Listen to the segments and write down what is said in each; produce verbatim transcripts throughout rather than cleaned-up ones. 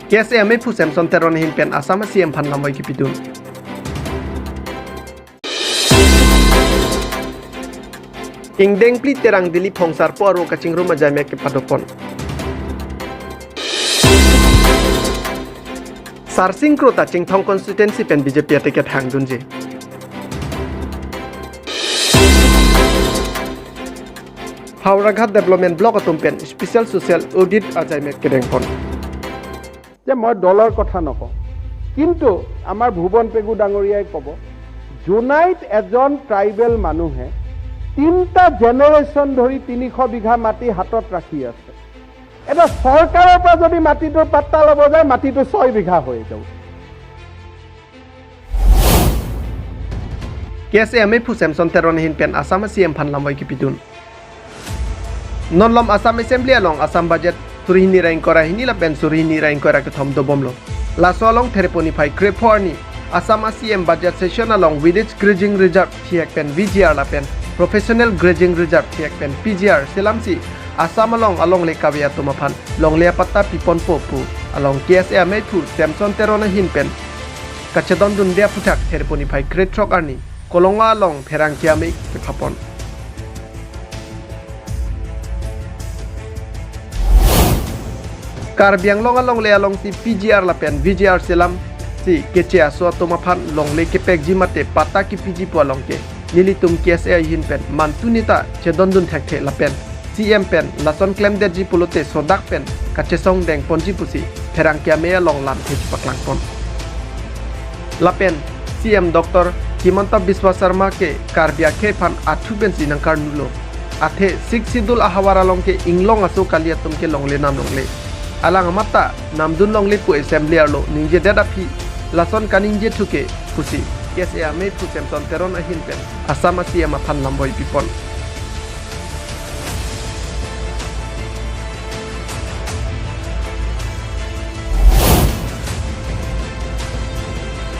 K S A ameiphu Samson Teron ahin pen Assam a-C M aphan lamvoi kepidun. Ingdeng phli Terang Dilip Hongsarpo aro kachingrum ajaimek kepadopon. Sarsing Kro ta Chinthong constituency pen B J P a-ticket hangdunji. Howraghat Development Block atum pen special social audit ajaimek kedengpon. যে মই দলৰ কথা নকওঁ, কিন্তু আমাৰ ভুৱন পেগু ডাঙৰীয়াই ক'ব, জোনাইত এজন ট্ৰাইবেল মানুহে তিনিটা জেনেৰেশ্যন ধৰি তিনিশ বিঘা মাটি হাতত ৰাখি আছে। এটা চৰকাৰৰ পৰা যদি মাটিটোৰ পাট্টা ল'ব যায়, মাটিটো ছয় বিঘা হৈ যাব। K S A ameiphu Samson Teron ahin pen Assam a-C M aphan lamvoi kepidun. Non malom Assam Assembly along Assam budget suri hini ra ingkoi ra hini lapen suri hini ra ingkoi ra kethom dobomlo. Laso along Thereponi phai krepho arni Assam a-C M budget session along Village Grazing Reserve thihek pen V G R lapen Professional Grazing Reserve thihek pen P G R selamsi Assam along alongle kave atum aphan longle apatta piponpo pu along K S A ameiphu Samson Teron ahin pen kachedondunde aphuthak Thereponi phai krethrok arni Kolonga along pherangke amei kephapon. Karbi Anglong alongle alongsi P G R lapen V G R selamsi keche aso atum aphan longle kepekji mate patta kepiji pu along ke nelitum K S A ahin pen mantu neta chedondun thekthe lapen C M pen lason klemdetji pulote sodak pen kachesong dengponji pusi pherangke amei along lamthe chepaklangpon. Lapen C M Doctor Himanta Biswa Sarma ke Karbi akhei aphan athu pensi nangkarnulo. Athe Sixth Schedule ahavar along ke inglong aso kali atum ke longle nam longle. Alang amat ta namdun longle pu Assembly arlo ningjedet aphi lason kaningjethu ke pusi K S A ameiphu Samson Teron ahin pen Assam a-C M aphan lamvoi pipon.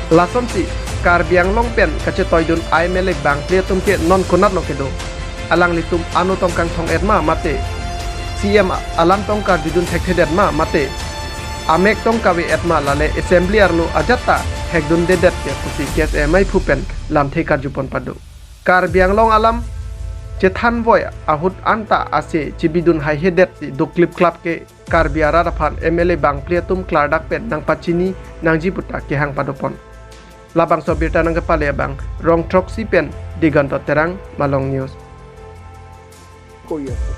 Lasonsi Karbi Anglong pen kachetoidun a-M L A bangphli atum ke non konatlo kedo. Alanglitum ano tong kangthong-et ma mate C M alam tong kardidun thekthedet ma mate amek tong kave-et ma, lale Assembly arlo ajat ta thekdundedet ke pusi K S A ameiphu pen lamthe karjupon pado. Karbi Anglong alam chethanvoi ahut anta ase chibidun haihedetsi duklipklap ke Karbi arat aphan M L A bangphli atum klardak pen nangpachini nangji puta kehang padopon. Labangso abirta nangkepale abang Rongthroksi pen Diganta Terang, Malong News. কৰি আছে।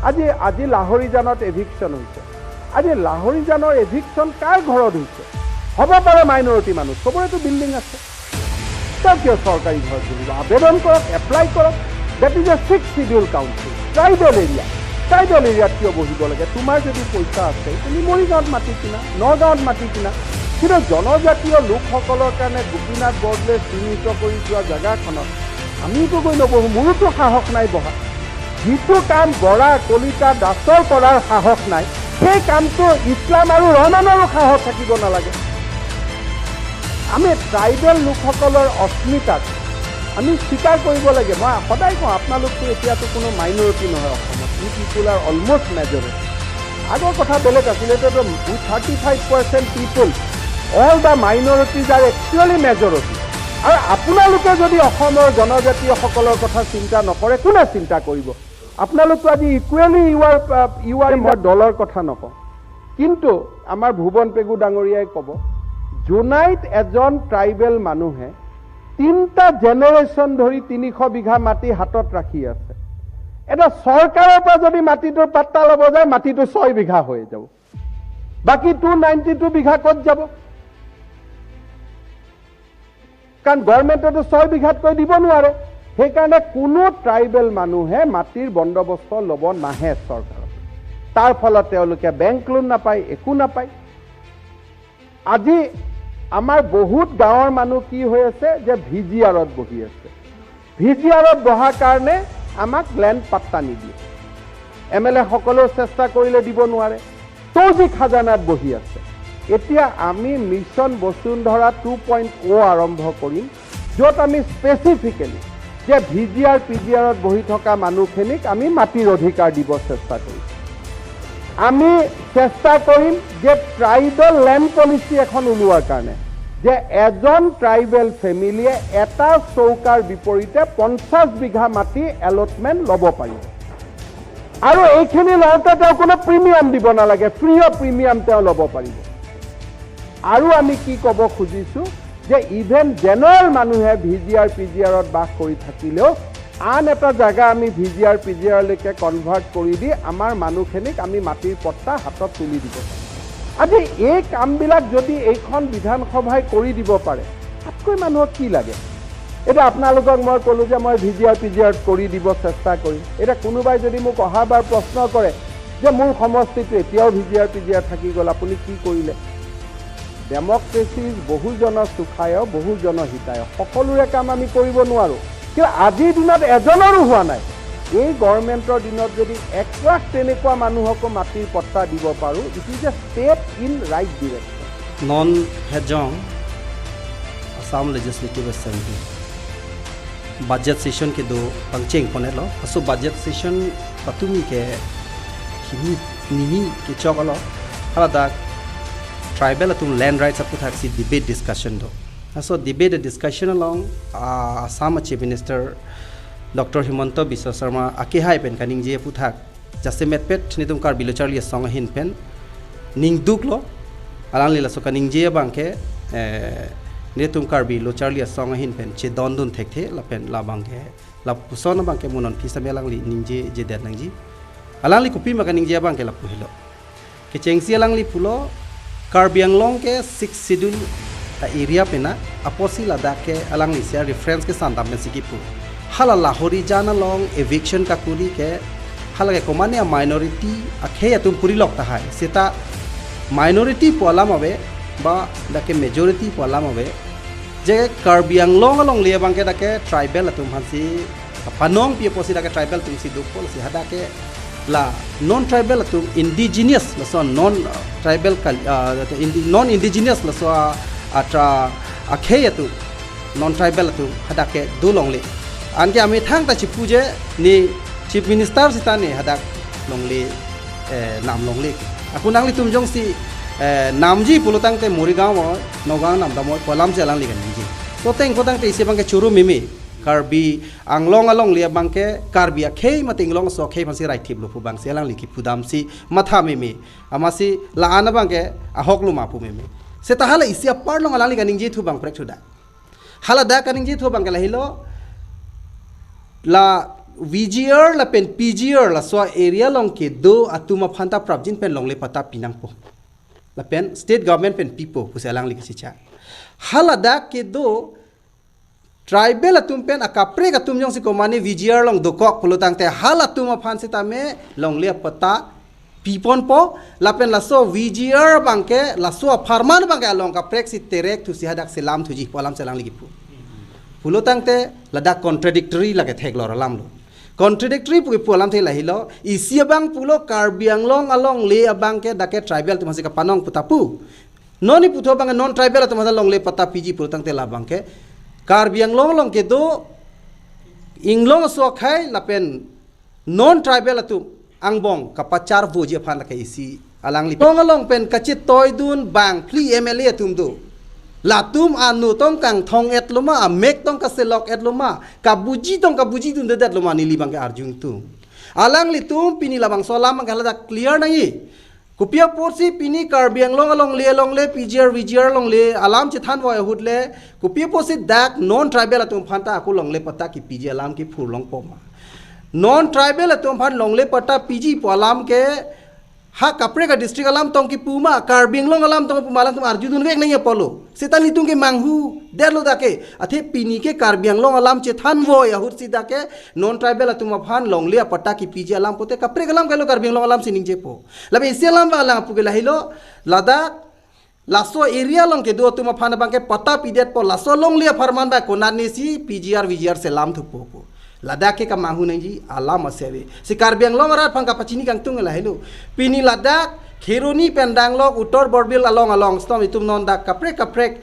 আজি, আজি লাহৰীজানত এভিকশ্যন হৈছে। আজি লাহৰীজানৰ এভিকশ্যন কাৰ ঘৰত হৈছে? হ'ব পাৰে মাইনৰিটি মানুহ, চবৰেতো বিল্ডিং আছে। তেওঁ কিয় চৰকাৰী ঘৰত বহিব? আবেদন কৰক, এপ্লাই কৰক। That is a Sixth Schedule council, tribal area। Tribal এৰিয়াত কিয় বহিব লাগে? তোমাৰ যদি পইচা আছে, তুমি মৰিগাঁৱত মাটি কিনা, নগাঁৱত মাটি কিনা। কিন্তু জনজাতীয় লোকসকলৰ কাৰণে গোপীনাথ বৰদলৈ চিহ্নিত কৰি যোৱা জেগাখনত আমিতো গৈ নবহো, মোৰোতো সাহস নাই বহা। যিটো কাম বৰা, কলিতা, দাসৰ কৰাৰ সাহস নাই, সেই কামটো ইছলাম আৰু ৰহমানৰো সাহস থাকিব নালাগে। আমি ট্ৰাইবেল লোকসকলৰ অস্মিতাক আমি স্বীকাৰ কৰিব লাগে। মই সদায় কওঁ, আপোনালোকতো এতিয়াতো কোনো মাইনৰিটি নহয় অসমত, you people are almost majority। আগৰ কথা বেলেগ আছিল, এতিয়া তো we thirty five percent people, all the minorities are actually majority। আৰু আপোনালোকে যদি অসমৰ জনজাতীয়সকলৰ কথা চিন্তা নকৰে, কোনে চিন্তা কৰিব? আপোনালোকতো আজি ইকুৱেলি ইউ আৰ, ইউ আৰ, মই দলৰ কথা নকওঁ, কিন্তু আমাৰ ভুৱন পেগু ডাঙৰীয়াই ক'ব, জোনাইত এজন ট্ৰাইবেল মানুহে তিনিটা জেনেৰেশ্যন ধৰি তিনিশ বিঘা মাটি হাতত ৰাখি আছে। এটা চৰকাৰৰ পৰা যদি মাটিটোৰ পাট্টা ল'ব যায়, মাটিটো ছয় বিঘা হৈ যাব। বাকী টু নাইণ্টি টু বিঘা ক'ত যাব? কাৰণ গভৰ্ণমেণ্টেতো ছয় বিঘাতকৈ দিব নোৱাৰে। সেইকাৰণে কোনো ট্ৰাইবেল মানুহে মাটিৰ বন্দোবস্ত ল'ব নাহে চৰকাৰত। তাৰ ফলত তেওঁলোকে বেংক লোন নাপায়, একো নাপায়। আজি আমাৰ বহুত গাঁৱৰ মানুহ কি হৈ আছে যে ভি জি আৰত বহি আছে। ভি জি আৰত বহাৰ কাৰণে আমাক লেণ্ড পাট্টা নিদিয়ে। এম এল এ সকলেও চেষ্টা কৰিলে দিব নোৱাৰে। তৌজি খাজানাত বহি আছে। এতিয়া আমি মিছন বসুন্ধৰা টু পইণ্ট অ' আৰম্ভ কৰিম, য'ত আমি স্পেচিফিকেলি যে ভি জি আৰ, পি জি আৰত বহি থকা মানুহখিনিক আমি মাটিৰ অধিকাৰ দিব চেষ্টা কৰিম। আমি চেষ্টা কৰিম যে ট্ৰাইবেল লেণ্ড পলিচি এখন ওলোৱাৰ কাৰণে, যে এজন ট্ৰাইবেল ফেমিলিয়ে এটা চৌকাৰ বিপৰীতে পঞ্চাছ বিঘা মাটি এলটমেণ্ট ল'ব পাৰিব। আৰু এইখিনি লওঁতে তেওঁ কোনো প্ৰিমিয়াম দিব নালাগে, ফ্ৰী অফ প্ৰিমিয়াম তেওঁ ল'ব পাৰিব। আৰু আমি কি ক'ব খুজিছো যে ইভেন জেনেৰেল মানুহে ভি জি আৰ পি জি আৰত বাস কৰি থাকিলেও আন এটা জাগা আমি ভি জি আৰ পি জি আৰলৈকে কনভাৰ্ট কৰি দি আমাৰ মানুহখিনিক আমি মাটিৰ পট্টা হাতত তুলি দিব পাৰিম। আজি এই কামবিলাক যদি এইখন বিধানসভাই কৰি দিব পাৰে, তাতকৈ মানুহক কি লাগে? এতিয়া আপোনালোকক মই ক'লো যে মই ভি জি আৰ পি জি আৰত কৰি দিব চেষ্টা কৰিম। এতিয়া কোনোবাই যদি মোক অহাবাৰ প্ৰশ্ন কৰে যে মোৰ সমষ্টিটো এতিয়াও ভি জি আৰ পি জি আৰ থাকি গ'ল, আপুনি কি কৰিলে? ডেমক্ৰেচি ইজ বহুজন সুখায় বহুজন হিতায়। সকলোৰে কাম আমি কৰিব নোৱাৰোঁ, কিন্তু আজিৰ দিনত এজনৰো হোৱা নাই। এই গভৰ্ণমেণ্টৰ দিনত যদি এক লাখ তেনেকুৱা মানুহকো মাটিৰ পট্টা দিব পাৰোঁ, it is a step in right direction. Non Hejong, Assam Legislative Assembly. Budget session kedo pangcheng ponelo. Aso budget session patumi ke hini nini kechok alo. Haladak tribal atum land rights aputhaksi debate discussion do. Aso debate discussion along, ah, Assam Chief Minister Doctor Himanta Biswa Sarma akehai pen kaningje aputhak jasemetpet netum Karbi Lo Charli Asong ahin pen ningduklo. Alangli laso kaningje abangke, eh, netum Karbi Lo Charli Asong ahin pen chedondun thekthe lapen labangke lapuson abangke mo non phi sitame alangli ningjejedet nangji. Alangli kopima kaningje abangke lapu helo. Kechengsi alangli pulo, Karbi Anglong ke Sixth Schedule a-area pena, apotsi ladak ke alangli isi a-reference ke sandam pensi kipu. Hala Lahorijan along eviction kakuri ke, hala ke komane a-minority akhei atum purilok tahai. Seta minority pu alam ave, ba dak ke majority pu alam ave. Je Karbi Anglong alongle abangke dak ke tribal atum aphansi panong pi apotsi dak ke tribal atumsi dukpo, lasi hadak ke la non tribal atum indigenous laso non, uh, tribal kal-, uh, indi-, non indigenous laso, uh, atra akhei atum non tribal atum hadak ke dolongle. Anke amethang ta chipu je ne Chief Minister sita ne hadak longle, eh, nam longle. Ako nanglitum jongsi, eh, namji pulotangte Morigaon, Nagaon namdamnon pu alamsi alangli kaningje. Koteng kotangte isi abangke choro meme. Karbi Anglong alongle abangke Karbi akhei mate Anglong aso akhei aphansi raithiplo pu abangsi alangli kipudamsi matha meme. Amatsi la-an abangke ahok lo ma pu meme. Seta hala isi apar along alangli kaningjethu abang prek thuda. Haladak kaningjethu abangke lahelo, la V G R lapen P G R laso area along kedo atum aphan ta prapjin pen longle patta pinangpo. Lapen state government pen pipo pusi alangli kachechak. Haladak kedo tribal atum pen akaprek atum jongsi komane V G R along dokok pulotangte halatum aphan sitame longle patta piponpo, lapen laso V G R abangke, laso apharman abangke along kapreksi terek thusi hadak selamthuji pu alamsi alangli kipu. Pulotangte ladak contradictory lake theklor alamlo. Contradictory pu kipu alamthe lahelo, isi abang pulo Karbi Anglong alongle abangke dak ke tribal atum aphansi kapanong pu ta pu. Non ne puthu abangke non tribal atum aphan longle patta piji pulotangte labangke Karbi Anglong along kedo Anglong aso akhei lapen non tribal atum angbong kapacharvoji aphan lake isi alangli. Anglong along pen kachetoidun bang phli M L A atum do. Latum anu tong kangthong-etlo ma, amek tong kaselok-etlo ma, kabuji tong kabujidundedet lo ma neli abangke arjungtung. Alanglitum pini labangso alam abangke haladak clear nangji. Kopi apotsi pini Karbi Anglong alongle alongle P G R V G R alongle alam chethanvoi ahut le, kopi apotsi dak non tribal atum aphan ta ako longle patta kipiji alam kiphurlongpo ma. Non tribal atum aphan longle patta piji pu alam ke ha kaprek a-district alam tong kipu ma, Karbi Anglong alam tong kipu ma, alangtum arjudunvek nangji apotlo. Seta nelitum ke manghudetlo dak ke. Athe pini ke Karbi Anglong alam chethanvoi ahutsi dak ke non tribal atum aphan longle apatta kipiji alam pote kaprek alam kailo, Karbi Anglong alamsi ningjepo. Lapen isi alam abang alang apu ke lahelo, ladak laso area along kedo atum aphan abangke patta pidetpo, laso longle apharman abang konatnesi P G R V G R selamthupo pu. Ladak ke kamanghu nangji alam ase ave. Si Karbi Anglong arat aphan kapachini kangtung lahelo. Pini ladak Kheroni pen danglok Uttar Borbil along along stom itum non dak kaprek kaprek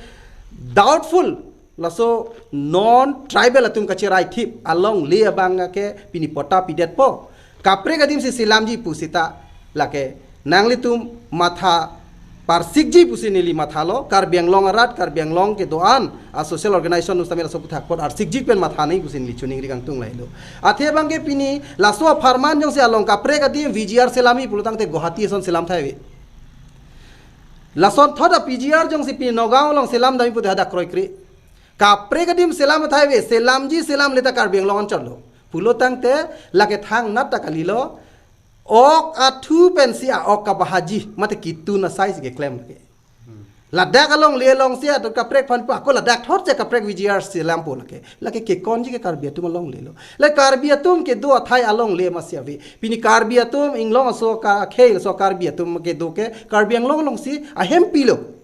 doubtful laso non tribal atum kacheraithip alongle abangke pini patta pidetpo. Kaprek adimsi selamji pu seta lake Nanglitum matha parsikji pusi neli mathalo, Karbi Anglong arat, Karbi Anglong kedo-an a social organization nustamil aso puthak apot arsikji pen matha nangji pusi neli choningri kangtung lahelo. Athe abangke pini laso apharman jongsi along kaprek adim V G R selamji pulo tangte Guwahati ason selam thai ave. Lasonthot a-V G R jongsi pini Nagaon along selam damji pute hadak kroikre. Kaprek adim selam thai ave, selamji selamle ta Karbi Anglong anchotlo. Pulo tangte lake thangnat ta kalilo. Ok athu pensi a-ok kabahaji, mate kitun asai si keklem lake. Ladak alongle alongsi atum kaprek aphan pu, ako ladak thotsi kaprek V G R selampo lake. Lake kekonji ke Karbi atum alonglelo. Lake Karbi atum kedo athai alongle masi ave. Pini Karbi atum inglong aso ka khei aso Karbi atum kedo ke Karbi Anglong alongsi ahempilo.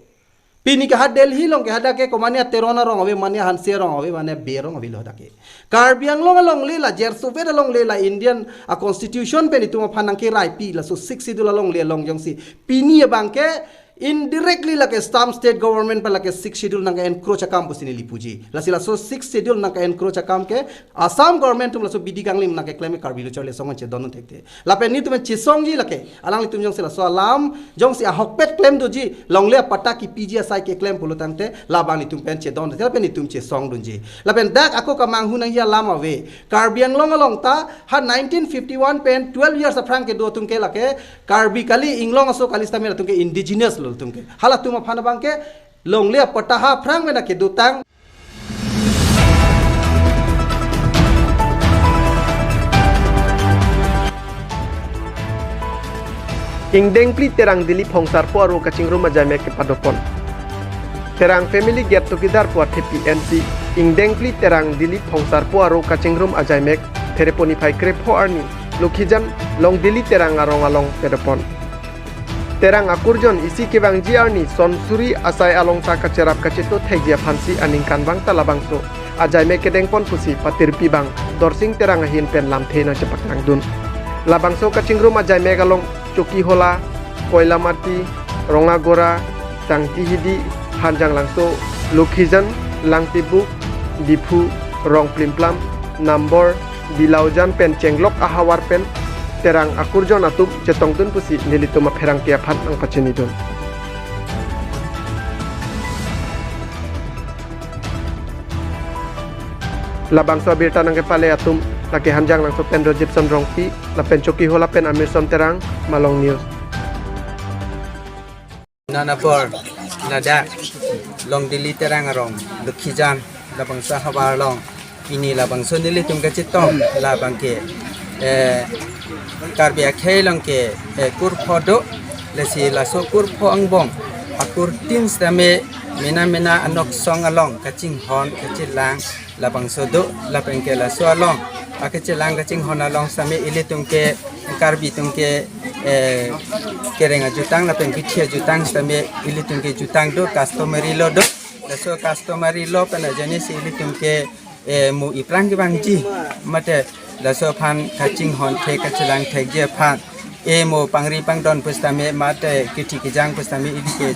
Pini ke ha Delhi along ke hadak ke komane Teron arong ave, mane Hanse arong ave, mane Bey arong avelo hadak ke. Karbi Anglong alongle la, Jersovet alongle la, Indian a-constitution pen itum aphan nangkeraipi laso Sixth Schedule alongle along jongsi pini abangke indirectly lake state government pen lake Sixth Schedule nangke-encroach akam pusi neli puji. Lasi laso Sixth Schedule nangke-encroach akam ke Assam government atum laso bidi kanglim nangkeklem Karbi Lo Charli Asong chedon thekte. Lapen nelitum chesongji lake, alanglitum jongsi laso alam jongsi ahokpet klem doji, longle apatta kipiji asai keklem pulo tangte, labang nelitum pen chedon thekte, lapen nelitum chesongdunji. Lapen dak ako kamanghu nangji alam ave. Karbi Anglong along ta ha nineteen fifty-one pen twelve years aphrang kedo atum ke lake Karbi kali, inglong aso kali stamil atum ke indigenous lo atum ke. Halatum aphan abangke longle apatta ha aphrang mena kedotang. Ingdeng phli Terang Dilip Phongsarpo aro kachingrum ajaimek kepadopon. Terang family get together pu athepi ensi ingdeng phli Terang Dilip Phongsarpo aro kachingrum ajaimek Phereponi phai krepho arni Lokhijan Longdili Terang arong along padopon. Terang akurjon isi kevangji arni son suri asai along ta kacherap kacheto thekji aphansi aningkanvang ta labangso ajaimek kedengpon pusi patirpi abang Dorsing Terang ahin pen lamthe nangchepaklang dun. Labangso kachingrum ajaimek along Chokihola, Koilamati, Rongagora, Tangtihidi, Hanjanglangso, Lokhijan, Langtibuk, Diphu, Rongplimplam, Nambor, Dilaujan pen chenglok ahavar pen Terang akurjon atum chetongdun pusi nelitum apherangke aphan nangpachinidun. Labangso abirta nangkepale atum lake Hanjanglangso pen Rojipson Rongpi, lapen Chokihola pen Amirson Terang, Malong News. Non apor ladak Longdili Terang arong, Lokhijan, labangso ahavar along pini labangso nelitum kachetong labangke, eh, Karbi akhei along ke, eh, kurpho do, lasi laso kurpho angbong akurtin sitame mena mena anoksong along kachinghon kachelang labangso do, lapenke laso along akachelang kachinghon along sitame ilitum ke Karbi atum ke, eh, kereng ajutang lapen kethi ajutang sitame ilitum ke jutang do, customary law do. Laso customary law pen ajoinesi ilitum ke, eh, mo iprang kevangji mate laso aphan kachinghon thek kachelang thekji aphan, eh, mo pangri pangdon pusitame mate kethi kejang pusitame ili ke,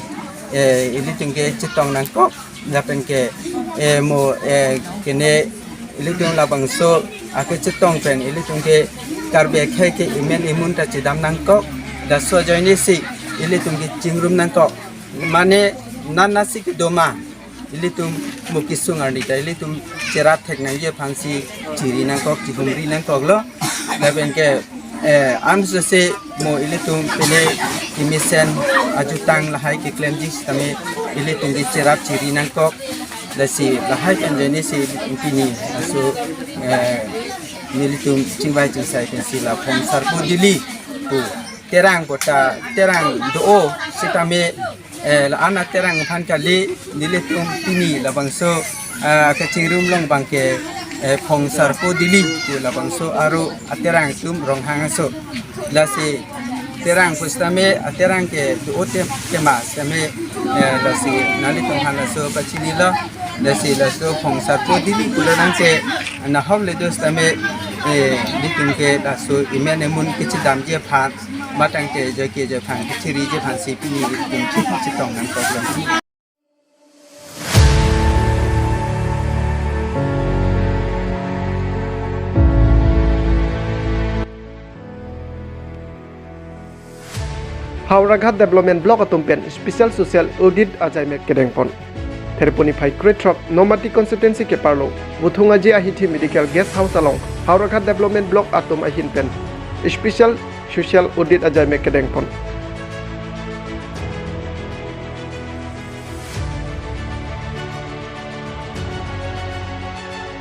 eh, ilitum ke chetong nangkok. Lapenke, eh, mo, eh, kene ilitum labangso akechetong pen ilitum ke Karbi akhei ke imen imun ta chedam nangkok. Laso ajoinesi ilitum ke chingrum nangkok. Mane nana si kedoma ilitum mo kesung arni ta ilitum cherap thek nangji aphansi chiri nangkok, chihumri nangkoklo. Lapenke, eh, ansose mo ilitum pele kemesen ajutang lahai keklemji sitame ilitum ke cherap chiri nangkok. Lasi lahai pen ajoinesi pini laso, eh, nelitum chingvai chingsai pensi la Phongsarpo Dili pu Terang kota Terang do-o sitame, eh, la-an a Terang aphan kali, nelitum pini labangso, ah, kachingrum along abangke, eh, Phongsarpo Dili pu labangso aro a Terang atum Ronghang aso. Lasi Terang pusitame a Terang ke do-o tem tema sitame, eh, lasi nanglitum aphan laso pachinilo. Lasi laso Phongsarpo Dili pulo nangke nahok le do sitame, eh, nelitum ke laso imen imun kechedamji aphan matangke joike jophan kechiriji aphansi pini nelitum chitong nangkoklo. Howraghat Development Block atum pen special social audit ajaimek kedengpon. Thereponi phai krethrok Nomati constituency keparlo Vuthung Aje Ahithi Medical Guest House along Howraghat Development Block atum ahin pen special social audit ajaimek kedengpon.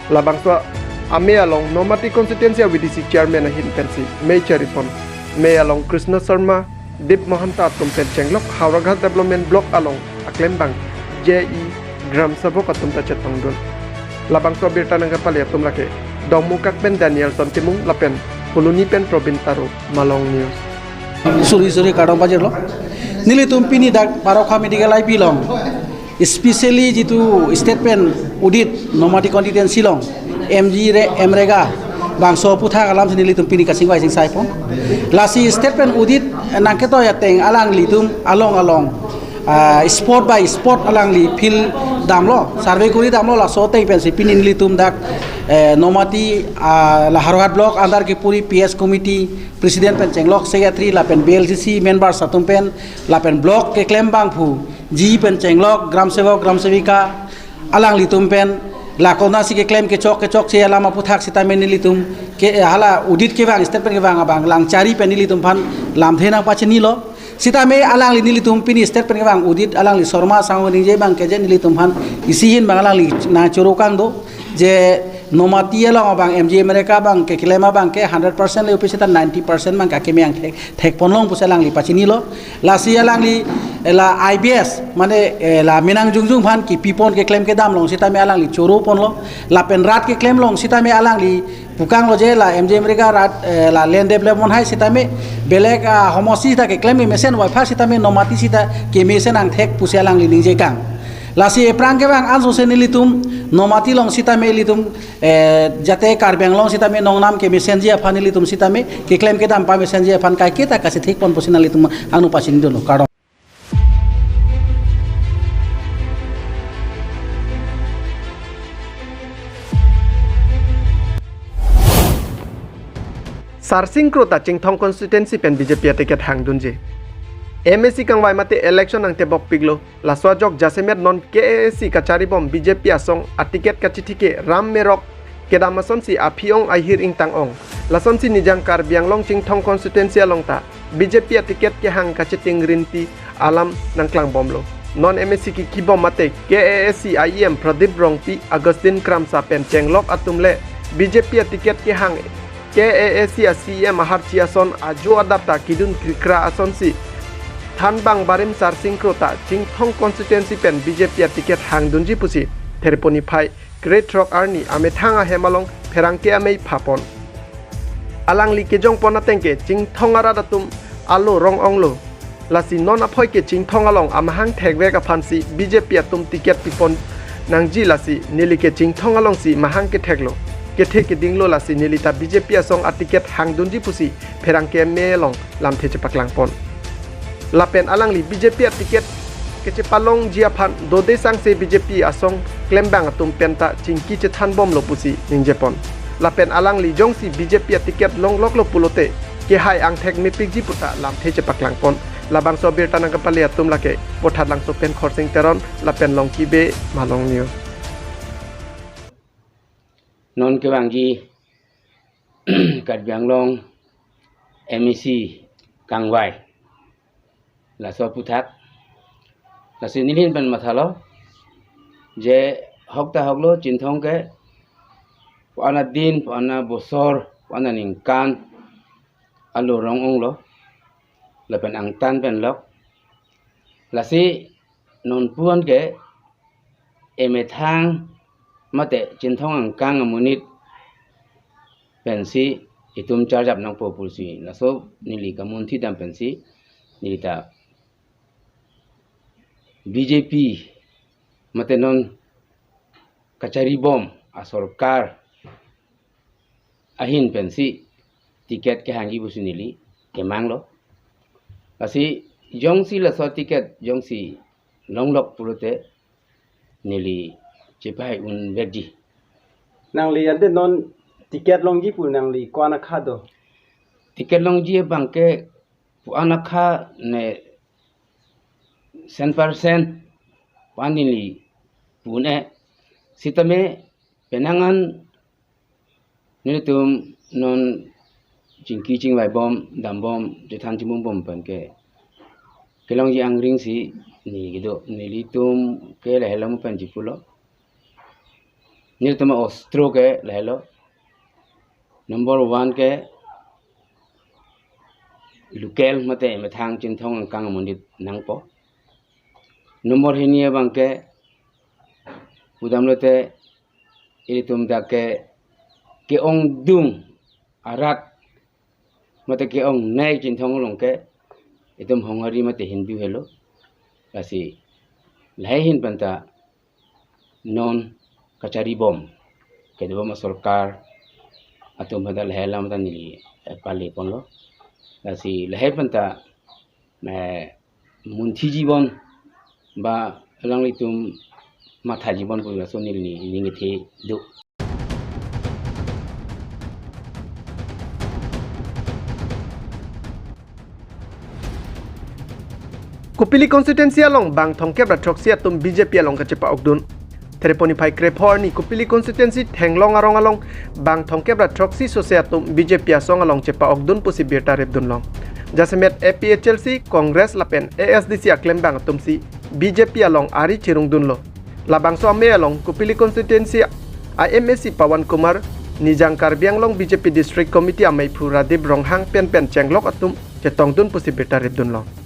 Labangso amei along Nomati constituency a V D C chairman ahin pensi mei charipon. Mei along Krishna Sharma, Deep Mahanta atum pen chenglok Howraghat Development Block along aklembang J E Gram Sevak atum ta chetongdun. Labangso abirta nangkepali atum lake Dongmukak pen Danielson Timung lapen Phuloni pen Probin Taro, Malong News. Suri suri kardom pajirlo. Nelitum pini dak Parokha Medical I P along, especially jitu state pen audit Nomati constituency along M G re-, MGNREGA bangso aputhak alamsi nelitum pini kachingvai chingsaipon. Lasi state pen audit nangketoi ateng alanglitum along along, ah, spot by spot alangli field damlo, survey kori damlo, laso ateng pensi pini nelitum dak, eh, Nomati, ah, la Howraghat Block under kepuri P S committee president pen chenglok, secretary lapen B L C C members atum pen lapen block keklem abangphu G pen chenglok, Gram Sevak, Gram Sevika alanglitum pen la konatsi keklem kechok kechokche alam aputhak sitame nelitum ke, eh, hala audit kevang, state pen kevang abang lang chari pen nelitum aphan lamthe nangpachinilo. Sitame alangli nelitum pini state pen kevang audit alangli Sharma Sangho ningje abang ke je nelitum aphan isi ahin abang alangli nangchoro kangdo je Nomati along abang M G MGNREGA abang keklem abang ke hundred percent le opisi ta ninety percent abang ke akeme angthek thekponlong pusi alangli pachinilo. Lasi alangli, eh, la I B S, mane, eh, la menang jongjong aphan kepipon keklem kedam along sitame alangli choro ponlo. Lapen rat keklem along sitame alangli pu kanglo je la M G MGNREGA rat, eh, la land development hai sitame belek, ah, homosti ta keklem kemesen, waipha sitame Nomati sita kemesen angthek pusi alangli ningje kang. Lasi ephrang kevang ansose nelitum Nomati along sitame ilitum, eh, jate Karbi Anglong sitame nongnam kemesenji aphan ilitum sitame keklem kedam pamesenji aphan kaiketa kachethekpon pusi nanglitum angno pachinidunlo. Kardom. Sarsing Kro ta Chinthong constituency pen B J P aticket hangdunji. M A C kangvai mate election angtebok piklo. Laso ajok jasemet non K A A C kacharibom B J P asong aticket kachithike Ram Merok kedam asonsi aphi-ong ahir ingtang-ong. Lasonsi Nijang Karbi Anglong Chinthong constituency along ta B J P aticket kehang kachiting rinti alam nangklangbomlo. Non M A C kikibom mate K A A C a E M Pradip Rongpi, Augustine Kramsa pen chenglok atum le B J P aticket kehang K A A C a C E M aharchi ason ajo adap ta kidun krikra asonsi thanbang barim Sarsing Kro ta Chinthong constituency pen B J P aticket hangdunji pusi thereponi phai krethrok arni amethang ahem along pherangke amei phapon. Alangli kejongpon ateng ke Chinthong arat atum alo rong-onglo. Lasi non aphoi ke Chinthong along amahang thekvek aphansi B J P atum ticket pipon nangji, lasi neli ke Chinthong alongsi mahang ketheklo, kethe kedinglo, lasi neli ta B J P asong aticket hangdunji pusi pherangke amei along lamthe chepaklangpon. Lapen alangli B J P aticket kechepalongji aphan dode sangse B J P asong klembang atum penta chingki chethanbomlo pusi ningjepon. Lapen alangli jongsi B J P aticket longloklo pulote kehai angthek mepikji puta lamthe chepaklangpon. Labangso abirta nangkepali atum lake Bothatlangso pen Khorsing Teron lapen Longki Bey, Malong News. Non kevangji Karbi Anglong M A C kangvai laso aputhak. Lasi neli ahin pen mathalo je hok ta hoklo, Chinthong ke pu-an adin, pu-an abosor, pu-an aningkan alo rong-onglo, lapen angtan pen lok. Lasi non pu-an ke emethang mate Chinthong angkang amonit pensi itum charjap nangpo pusi laso neli kamunthi dam pensi neli ta B J P mate non kacharibom asorkar ahin pensi ticket kehangji pusi neli kemanglo. Lasi jongsi laso ticket jongsi longlok pulote neli chepai unvekji. Nangli ante non ticket longji pu nangli ko-an akha do? Ticket longji abang ke pu-an akha ne sen persen pan neli pun-e. Sitame penang an nelitum non chingki chingvai bom, dam bom, chethan chimum bom pen ke kelongji angring si neli kedo, nelitum ke lahelo mo pen chipulo. Nelitum a-ostro ke lahelo. Number one ke local mate methang Chinthong angkang amonit nangpo. Number hini abang ke pudamlote ilitum dak ke ke-ongdung arat mate ke-ongnei Chinthong along ke itum Honghari mate Hindu helo. Lasi lahei ahin penta non kachari bom, kedobom asorkar atum pada lahei alam ta neli, eh, pale ponlo. Lasi lahei penta, eh, munthi jibon ba alanglitum matha jibon pu laso neli ning kethe do. Kopili constituency along bang thomkep ra throksi atum B J P along kachepa-okdun. Thereponi phai krepho arni Kopili constituency Thenglong arong along bang thomkep ra throksi sose atum B J P asong along chepa-okdun pusi birta repdunlong. Jasemet A P H L C, Congress lapen A S D C aklembang atum si B J P along ari chirungdunlo. Labangso amei along Kopili constituency a-M A C Pawan Kumar, Nijang Karbi Anglong B J P District Committee ameiphu Radip Ronghang penpen chenglok atum chetongdun pusi birta repdunlong.